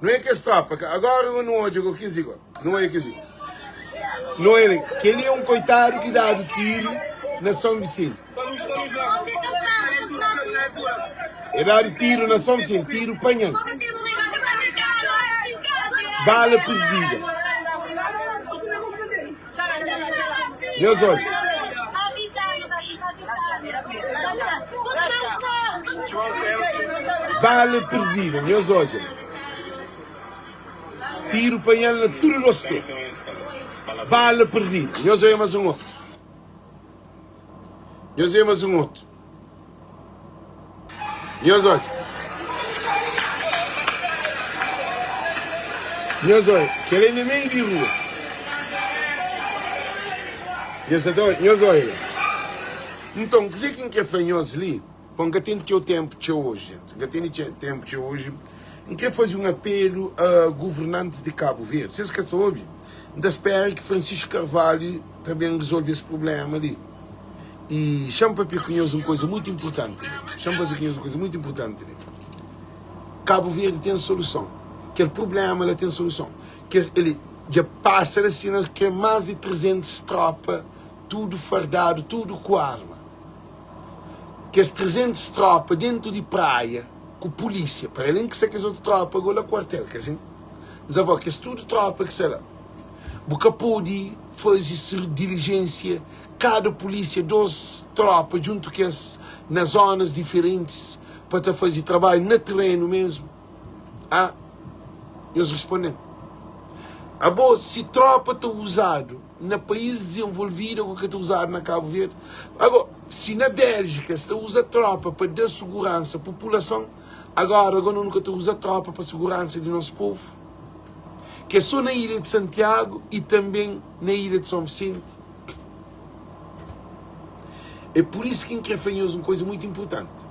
nu é kes tropa ka, agora go nu odja go kes li go, nu odja kes li. Nu odja li, kel-li é un koitadu ki dadu tiru na Son Visenti. E dadu tiru na Son Visenti, tiru panha-l. Bala perdida. Nhos odja. Bala perdida, nhos odja. Tiru panha-l na tudu dos pé. Bala perdida. Nhos odja mas un otu. Nhos odja mas un otu. Nhos odja. Nhos odja. Kel é na meiu di rua. Nhos sa ta odja. Nhos odja la. Nton, kuzê ki N krê fla nhos li? Bon, N ka ten txeu ténpu txeu oji, jenti. N ka tene ténpu txeu oji. N krê faze un apelu a governantis di Kabu Verdi. Si es ka ta obi, N ta spera ki Francisco Carvalho ta ben rezolve es prubléma li. I xa-m papia ku nhos un koza mutu inpurtanti li. Xa-m papia ku nhos un koza mutu inpurtanti li. Kabu Verdi ten soluson. Kel prubléma la ten soluson. Kes, el dja pasa la sina ke más di 300 trópa, tudu fardadu, tudu ku arma. Kes 300 trópa dentu di praia ku pulísia, para alén ki sta kes otu trópa go la kuartel, ka sin? Nzavó, kes tudu trópa ki sta la, bu ka pode faze dilijénsia kada pulísia dos trópa djuntu ku es na zónas diferentis pa ta faze trabadju na terenu mésmu? A Nhos responde-m, Abo, si trópa ta uzadu na país dizenvolvidu ago ka ta uzadu na Kabu Verdi? Ago, si na Béljika es ta uza trópa pa da suguransa populason, agóra ago nu ka ta uza trópa pa suguransa di nos povu? Ki é sô na ilha di Santiagu i tanben na ilha di Son Visenti? É pur isu ki N krê fla nhos un kuza mutu inpurtanti.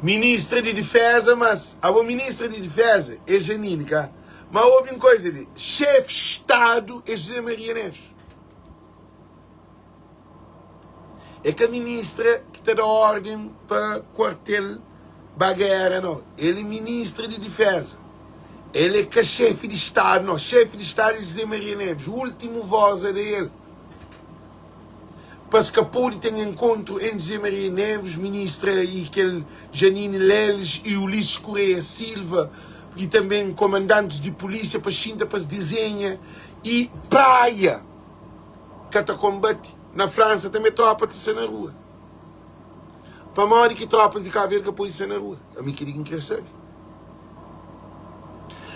Ministra di Diféza, mas abo Ministra di Diféza é Janine, ka? Ma obi un kuza li, Xéfi Stadu é José Maria Neves. É ka ministra ki ta da órden pa kuartel ba géra, nau. El é Ministra di Diféza. El é ka xéfi di Stadu, nau. Xéfi di Stadu é José Maria Neves. Últimu vós é di el. Pa es ka pode ten enkontru entri José Maria Neves, ministra, i kel Janine Leles i Ulisses Correia Silva i tanben komandantis di pulísia pa xinta pa es dizenha i Praia ka ta konbate. Na Fransa tanbe tropa ta sta na rua. Pamodi ki tropas di Kabu Verdi ka pode sta na rua? Ami kel-li ki N kre sabe.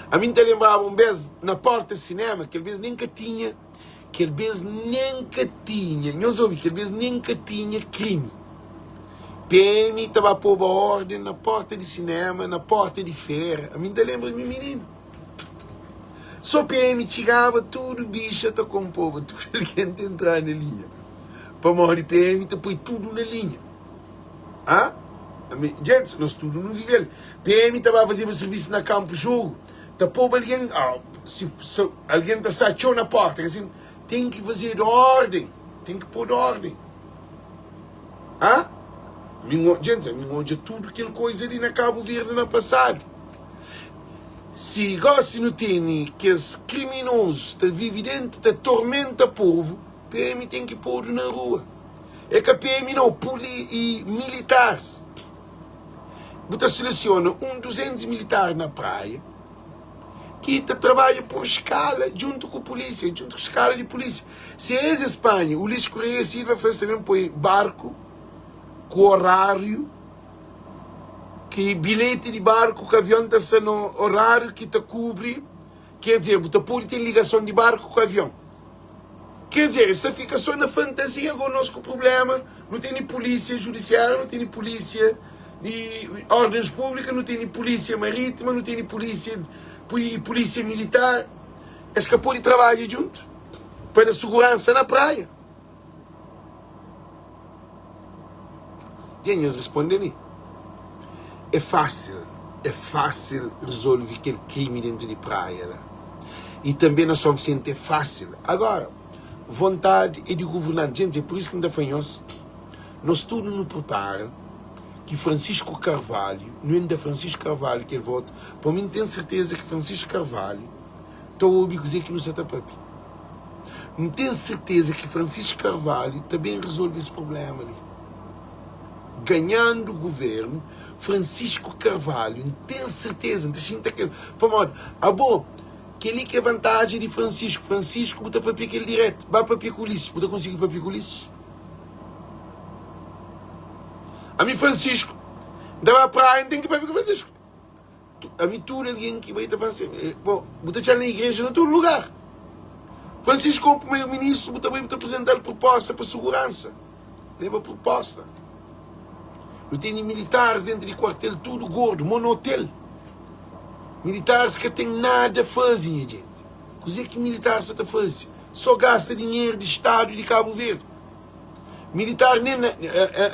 Ami N ta lenbraba un bes na porta sinema, kel bes nen ka tinha. Kel bes nen ka tinha, nhos obi, kel bes nen ka tinha krimi. PM ta ba poba orden na porta di sinema, na porta di fera. Ami N ta lenbra mi mininu. So PM txigaba, tudu bixa ta konpoba, tudu algen ta entra na linha. Pamodi PM ta poi tudu na linha. Ha? Ami, gentis, nos tudu nu vive-l. PM ta ba fazeba sirvisu na kanpu jogu. Ta poba algen, ah, si, si algen ta sta txeu na porta, asin, ten ki fazedu orden, ten ki podu orden. Ah? Mi n, gente, mi n odja tudu kel koiza li na Kabu Verdi na pasadu. Si gosi nu tene kes kriminozus ta vive dentu, ta tormenta povu, PM ten ki podu na rua. É ka PM nau, puli i militaris. Bu ta selesiona un 200 militar na praia ki ta trabadja por skala djuntu ku pulisia, djuntu ku skala di pulisia. Si es es panha Ulisses Correia Silva fla-s ta ben poi barku ku oráriu ki bilheti di barku ku avion ta sta na oráriu ki ta kubri, ker dizer, bu ta pode ten ligason di barku ku avion. Quer dizer, es ta fika só na fantasia go nos ku problema, nu tene polícia judiciária, nu tene polícia di ordens pública, nu tene polícia marítima, nu tene polícia e polícia militar, es ka pode trabadja djuntu pa da segurança na praia? Dja nhos responde mi. É fásil, é fásil resolve kel krimi dentu di praia la. I tanbe na Son Visenti é fásil. Agora, vontadi é di governanti. Gente, é pur isu ki N ta fla nhos, nos tudu nu pripara ki Francisco Carvalho, nu N da Francisco Carvalho kel votu, pa mi N ten serteza ki Francisco Carvalho ta obi kuzê ki nu sa ta papia. N ten serteza ki Francisco Carvalho ta ben rezolve es problema li. Ganhandu governu, Francisco Carvalho, N ten serteza, N ta xinti kel, pamodi abo, kel-li ki é vantaji di Francisco, Francisco bu ta papia ku el diretu, ba papia ku Ulisses, bu ta konsigi papia ku Ulisses? Ami Francisco, N ta ba praia, N ten ki papia ku Francisco. Ami tudu algen ki bai ta fla sin, bo, bu ta txal na igreja na tudu lugar. Francisco komu primeiro ministro bu ta bai bu ta apresental proposta pa seguransa. Leba proposta. Nu tene militares dentro di kuartel tudu gordu, monotel. Militares ka ten nada faze, nha gente. Kuze ki militares sa ta faze? So gasta dinheiro di estado di Cabo Verde. Militar nen na,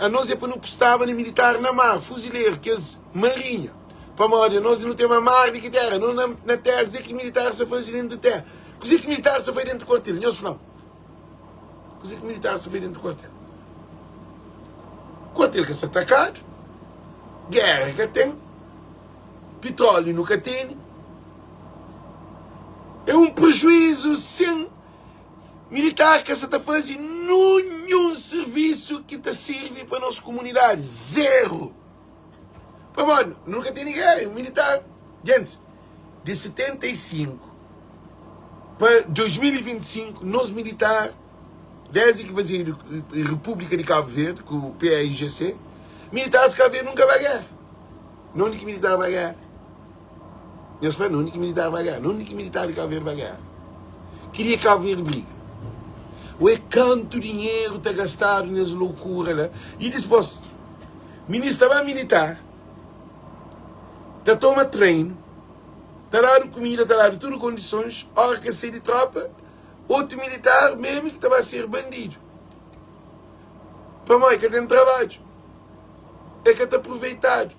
anos é pa nu pustaba na militar na mar, fuzileru, kes marinha. Pamodi anos nu ten ma mar di ki tera, no na, na tera, kuze ki militar sa faze dentu tera? Kuze ki militar sa faze dentu kuartel? Nhos fla-m. Kuze ki militar sa faze dentu kuartel? Kuartel ka sa atakadu, gera ka ten, pitróliu nu ka tene. É un prejuízu sen. Militar ka sa ta faze nunhun sirvisu ki ta sirvi pa nos kumunidadi. Zeru! Pamodi? Nu ka tene géra. Militar, gentis, di 75 pa 2025, nos militar, desdi ki fazedu Repúblika di Kabu Verdi, ku PAIGC, militaris di Kabu Verdi nunka bai géra. Na undi ki militar bai géra? Nhos fla na undi ki militar bai géra? Na undi ki militar di Kabu Verdi bai géra? Ki dia Kabu Verdi briga? Ué kantu dinheru ta gastadu nes lokura la? I dispos, minis ta ba militar, ta toma treinu, ta dadu kumida, ta dadu tudu kondisons, ora ki es sai di tropa, otu militar mesmu ki ta ba ser bandidu. Pamodi ka ten trabadju, e ka ta aproveitadu.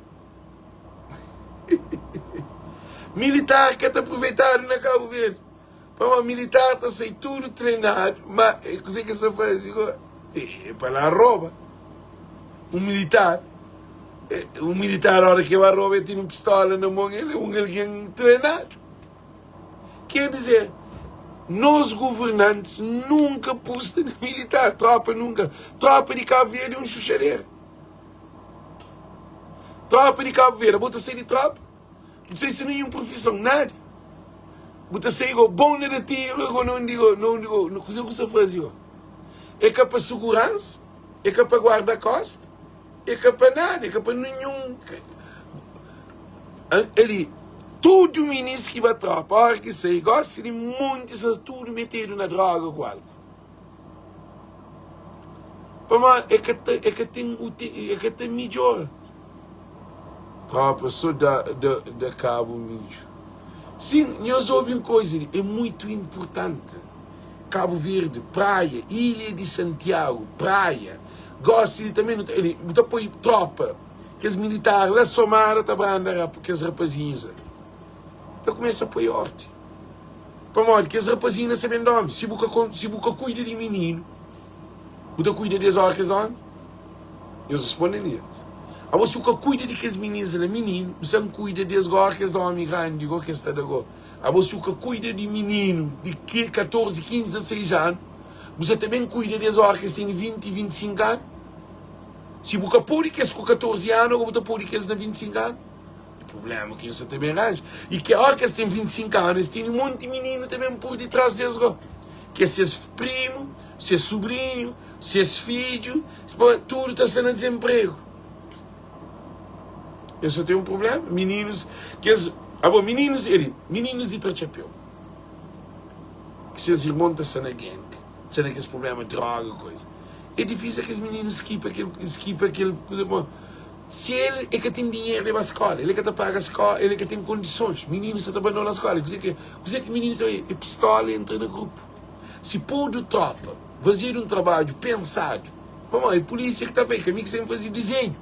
Militar ka ta aproveitadu na Kabu Verdi. Pamodi militar ta sai tudu treinadu, ma kuzê ki es ta faze go? É pa la roba. Un militar, un militar ora ki el ba roba el tene un pistola na mon, el é un algen treinadu. Ker dizer, nos governantis nunka pusta na militar, tropa nunka. Tropa di Kabu Verdi é un xuxadera. Tropa di Kabu Verdi, abo ta sai di tropa? Bu sai sen ninhun profison, nada. Bu ta sai go bon na da tiru, go na undi go, na undi go, kuze ku sa fazi go? É ka pa suguransa, é ka pa guarda kosta, é ka pa nada, é ka pa ninhun. Ali, tudu minis ki ba tropa, ora ki sai, gosi di monti sa tudu metedu na droga ku alku. Pamodi e ka ta, e ka ten e ka ta midjora. Tropa so da, da, da kabu midju. Sin, nhos obi un koiza li, é muitu inpurtanti. Kabu Verdi, Praia, Ilha di Santiagu, Praia. Gosi li tanbe nu ta, bu ta poi tropa, kes militar la Somada ta branda rap, kes rapazinhus la. Ta kumesa poi ordi. Pamodi kes rapazinhu na sa ben dormi. Si bu ka si bu ka kuida di mininu, bu ta kuida di es ora ki es dormi? Nhos responde li antis. Abo si bu ka kuida di kes minis la, mininu, bu sa kuida di es gora ki es dormi grandi go ki es ta da go. Abo si bu ka kuida di mininu di 14, 15, 16 anu, bu sa ta ben kuida di es ora ki es tene 20, 25 anu? Si bu ka pode kes ku 14 anu, abo bu ta pode kes na 25 anu? E problema ki nhos sa ta ben ranja e ki ora ki es ten 25 anu es tene monti mininu ta ben pur di tras des go ki é ses primu, ses subrinhu, ses fidju, tudu ta sta na dizenpregu. Eu só tenho um problema, mininus, kes, abo mininus, ele, mininus di tra txapéu, ki ses irmon ta sta na gang, sta na kes problema, droga, koisa. É difícil kes mininus skipa kel, skipa kel, kuza, Si el e ka ten dinheru leba skola, el e ka ta paga skola, el e ka ten kondisons, mininu sa ta bandona skola, kuze ki kuze ki mininu sa bai? E pistola entra na grupu. Si podu tropa, fazedu un trabadju pensadu, pamodi e pulisia ki ta bai, ka mi ki sa ben faze dizenhu,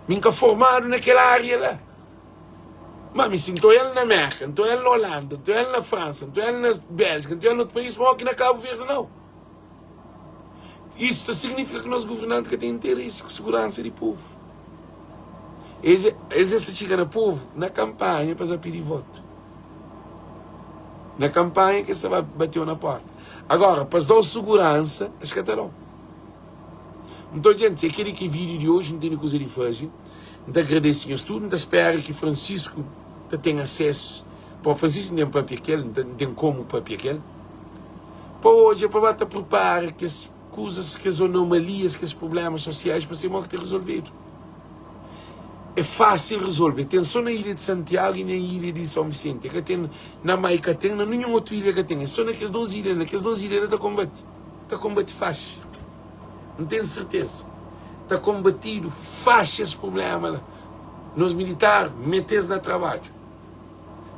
mi N ka formadu na kel aria la. Ma mi si N ta oial na Merka, N ta oial na Holanda, N ta oial na Fransa, N ta oial na Bélgika, N ta oial na otu país, ma oki na Kabu Verdi nau. Isu ta signifika ki nos governanti ka ten interesi ku seguransa di povu. Es es ta txiga na povu na kanpanha pa es ba pidi votu. Na kanpanha ki es ta ba bateu na porta. Agora, pa es dau seguransa, es ka ta dau. Nton, djenti, é keli ki é vídiu di oji. N tene kuza di faze. N ta agradese nhos tudu. N ta spera ki Francisco ta ten asesu. Pa Francisco N ten papia kel, N ten komu papia kel. Pa odja, pa ba ta pripara kes kuzas, kes anomalias, kes prublémas sosiais pa ser mo ki ta rezolvedu. É fásil rezolve. Ten sô na ilha di Santiagu i na ilha di São Vicente. Ka ten na Mai, ka ten na ninhun otu ilha ka ten. É sô na kes dôs ilha. Na kes dôs ilha la ta konbate. Ta konbate faxi. N ten serteza. Ta konbatidu faxi es prubléma la. Nos militar mete-s na trabadju.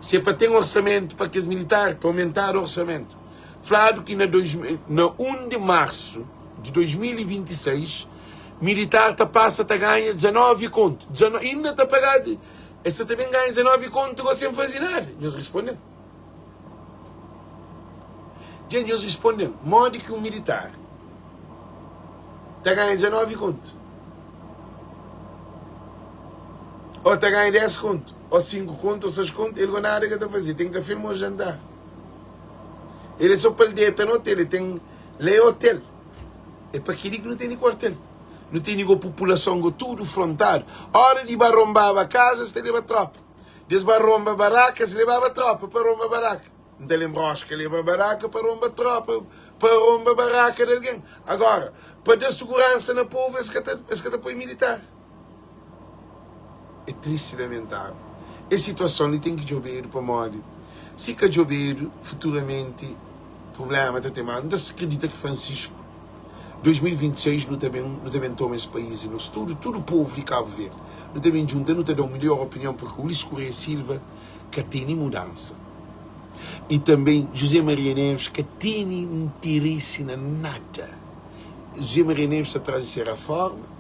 Si é pa ten orsamentu pa kes militar, ta omentadu orsamentu. Fladu ki na, dois, na 1 di marsu di 2026, militar ta pasa ta ganha 19 kontu. 19, inda ta pagadu, es ta ta ben ganha 19 kontu go sen faze nada. Nhos responde-m. Dja nhos responde-m, modi ki un militar ta ganha 19 kontu? Ou ta ganha 10 kontu, ou 5 kontu, ou 6 kontu, el go nada ka ta faze, ten kafé mo jantar. El é só pa el deta na hotel, el ten la é hotel. É pa keli ki nu tene kuartel. Nu tene go populason go tudu frontadu. Ora di ba rombaba kaza, es ta leba tropa. Des ba romba baraka, es lebaba tropa pa romba baraka. N ta lenbra Oscar leba baraka pa romba tropa, pa romba baraka di algen. Agora, pa da suguransa na povu, es ka ta, es ka ta poi militar. É tristi i lamentável. Es situason li ten ki djobedu pamodi si ka djobedu futuramenti prublema ta ten más. N ta kridita ki Francisco 2026 nu ta ben nu ta ben toma es país di nos tudu, tudu povu di Kabu Verdi nu ta ben djunta nu ta da un midjor opinion porque Ulisses Correia Silva ka tene mudansa i tanben José Maria Neves ka tene interesi na nada. José Maria Neves sta tras di se raforma.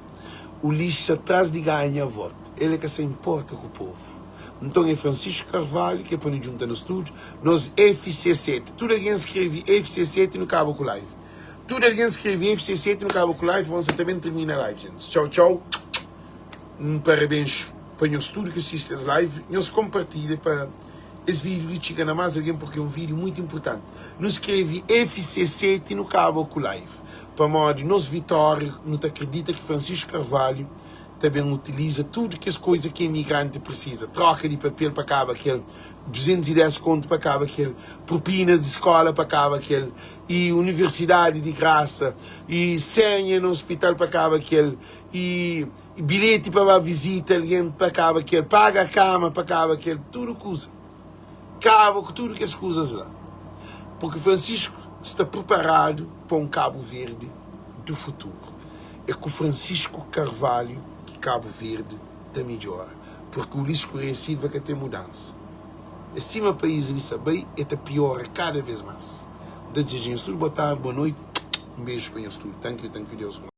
Ulisses sta tras di ganha voto. El é ka sa importa ku povo. Nton é Francisco Carvalho ki é pa nu djunta nos tudo. Nos FC7. Tudo algen skreve FC7 nu kaba ku live. Tudo algen skreve FC7 nu kaba ku live. Bom, sa ta ben termina live, gente. Tchau, tchau. Um parabéns pa nhos tudo ki assiste es live. Nhos compartilha pa es vídeo li txiga na mais algen porque é um vídeo muito importante. Nu skreve FC7 nu kaba ku live. Pamodi nos vitória, nu ta kridita ki Francisco Carvalho ta ben utiliza tudu kes koiza ki emigranti prisiza, troka di papel pa kaba kel, 210 kontu pa kaba kel, propinas di skola pa kaba kel, i universidadi di grasa, i senha na ospital pa kaba kel, i bilheti pa ba vizita algen pa kaba kel, paga kama pa kaba kel, tudu kuza. Kaba ku tudu kes kuzas la, purki Francisco sta priparadu pa un Kabu Verdi du futuru. É ku Francisco Carvalho ki Kabu Verdi ta midjora, purki Ulisses Correia Silva ka ten mudansa. É sima país li sa bai, é ta piora kada vez más. N ta dizeja nhos tudu boa tardi, boa noiti, un beju pa nhos tudu. Thank you, thank you, Deus ku.